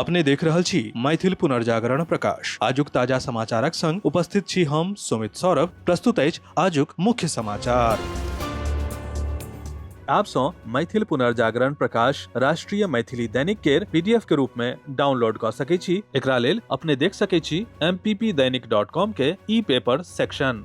अपने देख रहल छी मैथिल पुनर्जागरण प्रकाश। आजुक ताजा समाचारक संग उपस्थित छी हम सुमित सौरभ। प्रस्तुत अछि आजुक मुख्य समाचार। आप सँ मैथिल पुनर्जागरण प्रकाश राष्ट्रीय मैथिली दैनिक केर पीडीएफ के रूप में डाउनलोड कऽ सकै छी। एकरा लेल अपने देख सकै छी mppdainik.com के ई पेपर सेक्शन।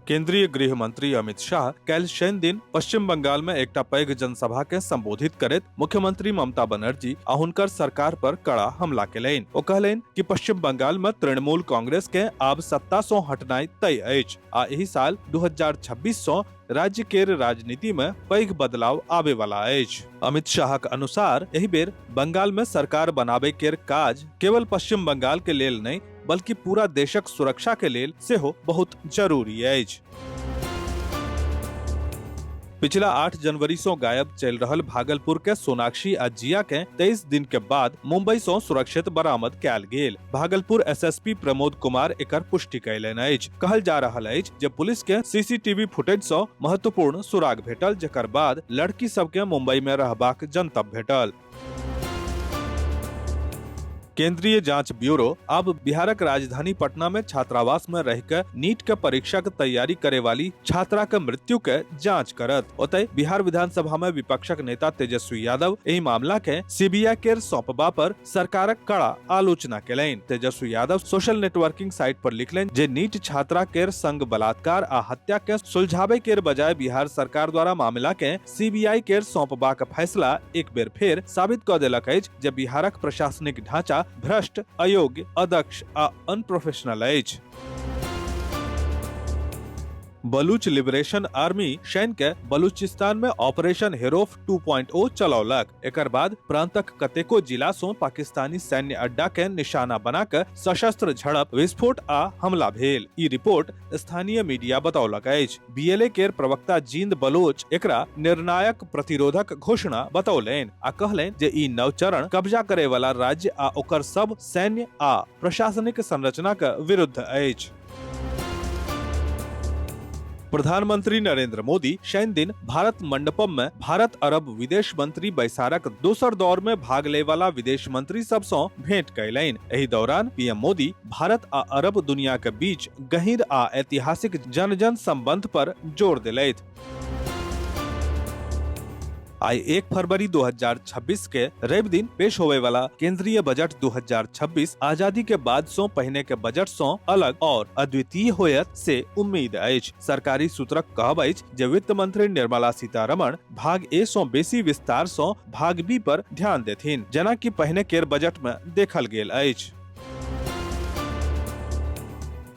केंद्रीय गृह मंत्री अमित शाह काल्हि शनि दिन पश्चिम बंगाल में एकटा पैघ जनसभा के संबोधित करैत मुख्यमंत्री ममता बनर्जी आ हुनकर सरकार पर कड़ा हमला केलनि। ओ कहलनि कि पश्चिम बंगाल में तृणमूल कांग्रेस के आब सत्ता सं हटनाइ तय अछि आ एहि साल 2026 सं राज्य केर राजनीति में पैघ बदलाव आबे वाला अछि। अमित शाहक अनुसार एहि बेर बंगाल में सरकार बनाबे केर काज केवल पश्चिम बंगाल के लेल नहि बल्कि पूरा देशक सुरक्षा के लेल सेहो बहुत जरूरी अछि। पिछला 8 जनवरी से गायब चल रहल भागलपुर के सोनाक्षी आ जिया के 23 दिन के बाद मुंबई से सुरक्षित बरामद कयल गेल। भागलपुर एसएसपी प्रमोद कुमार एकर पुष्टि कयलनि अछि। कहल जा रहल अछि जे पुलिस के सीसीटीवी फुटेज से महत्वपूर्ण सुराग भेटल, जकर बाद लड़की सबके मुंबई में रहबाक जनतब भेटल। केंद्रीय जांच ब्यूरो अब बिहारक राजधानी पटना में छात्रावास में रह के नीट के परीक्षा के तैयारी करे वाली छात्रा के मृत्यु के जांच करत। ओतय बिहार विधानसभा में विपक्षक नेता तेजस्वी यादव एहि मामला के सीबीआई के सौंपबा पर सरकारक कड़ा आलोचना केलनि। Tejashwi Yadav social networking site पर लिखलनि जे नीट छात्रा केर संग बलात्कार आ हत्या के सुलझाबे केर बजाय बिहार सरकार द्वारा मामला के सीबीआई केर सौंपबाक फैसला एक बेर फेर साबित कऽ देलक अछि जे बिहारक प्रशासनिक ढांचा भ्रष्ट, अयोग्य, अदक्ष आ अनप्रोफेशनल अछि। बलूच लिबरेशन आर्मी शनि के बलूचिस्तान में ऑपरेशन हेरोफ 2.0 चलौलक। एकर बाद प्रांतक कतेको जिला सं पाकिस्तानी सैन्य अड्डा के निशाना बना के सशस्त्र झड़प, विस्फोट आ हमला भेल। ई रिपोर्ट स्थानीय मीडिया बतौलक अछि। बीएलए केर प्रवक्ता जींद बलोच एकरा निर्णायक प्रतिरोधक घोषणा बतौलनि आ कहलनि जे ई नव चरण कब्जा करे वाला राज्य आ ओकर सब सैन्य आ प्रशासनिक संरचना के विरुद्ध अछि। प्रधानमंत्री नरेंद्र मोदी शनि दिन भारत मंडपम में भारत अरब विदेश मंत्री बैसारक दोसर दौर में भाग ले वाला विदेश मंत्री सब सं भेंट कयलनि। एहि दौरान पीएम मोदी भारत आ अरब दुनिया के बीच गहीर आ ऐतिहासिक जन जन संबंध पर जोर दिलथि। आइ 1 फरवरी 2026 के रवि दिन पेश होवे वाला केंद्रीय बजट 2026 आजादी के बाद सो पहिने के बजट सो अलग और अद्वितीय होयत से उम्मीद अछि। सरकारी सूत्रक कहब अछि जे वित्त मंत्री निर्मला सीतारमण भाग ए सो बेसी विस्तार सो भाग बी पर ध्यान देथिन, जेना कि पहिने केर बजट में देखल गेल अछि।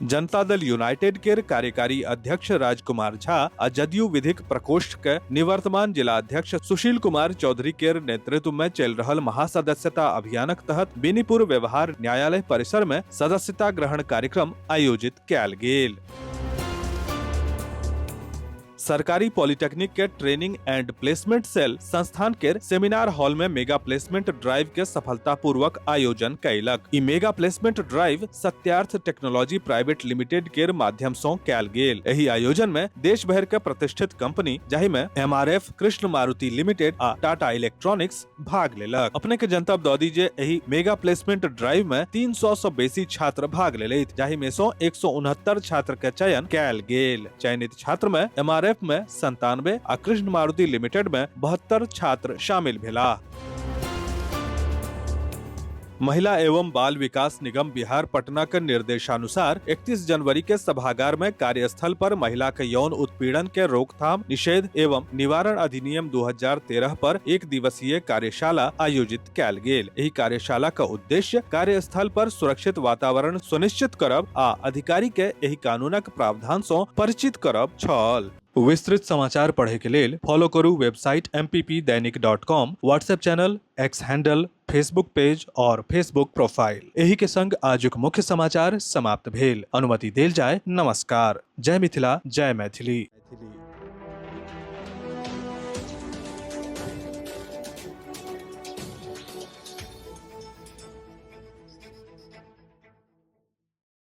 जनता दल यूनाइटेड केर कार्यकारी अध्यक्ष राजकुमार झा आ जदयू विधिक प्रकोष्ठ के निवर्तमान जिला अध्यक्ष सुशील कुमार चौधरी केर नेतृत्व में चलि रहल महासदस्यता अभियानक तहत बेनीपुर व्यवहार न्यायालय परिसर में सदस्यता ग्रहण कार्यक्रम आयोजित कयल गेल। सरकारी पॉलिटेक्निक के ट्रेनिंग एंड प्लेसमेंट सेल संस्थान के सेमिनार हॉल में मेगा प्लेसमेंट ड्राइव के सफलतापूर्वक आयोजन कैलक। ई mega placement drive Satyarth technology private limited के माध्यम सं कैल गेल। एहि आयोजन में देश भर के प्रतिष्ठित कंपनी जाहि में एमआरएफ, कृष्ण मारुति लिमिटेड आ टाटा इलेक्ट्रॉनिक्स भाग लेलक। अपने के जनतब दऽ दी जे एहि मेगा प्लेसमेंट ड्राइव में 300 सं बेसी छात्र भाग लेलथि, जाहि में सं 169 छात्र के चयन कैल गेल। चयनित छात्र में एमआरएफ में 97 आ कृष्ण मारुति लिमिटेड में 72 छात्र शामिल भेलाह। महिला एवं बाल विकास निगम बिहार पटना के निर्देशानुसार 31 जनवरी के सभागार में कार्यस्थल पर महिला के यौन उत्पीड़न के रोकथाम, निषेध एवं निवारण अधिनियम 2013 पर एक दिवसीय कार्यशाला आयोजित कयल गेल। एहि कार्यशाला का उद्देश्य कार्यस्थल पर सुरक्षित वातावरण सुनिश्चित करब आ अधिकारी के एहि कानूनक प्रावधान सं परिचित करब छल। विस्तृत समाचार पढ़े के लेल फॉलो करू website mppdainik.com, WhatsApp channel, X handle, Facebook page और फेसबुक प्रोफाइल। एही के संग आजुक मुख्य समाचार समाप्त भेल। अनुमति देल जाय। नमस्कार। जय मिथिला, जय मैथिली।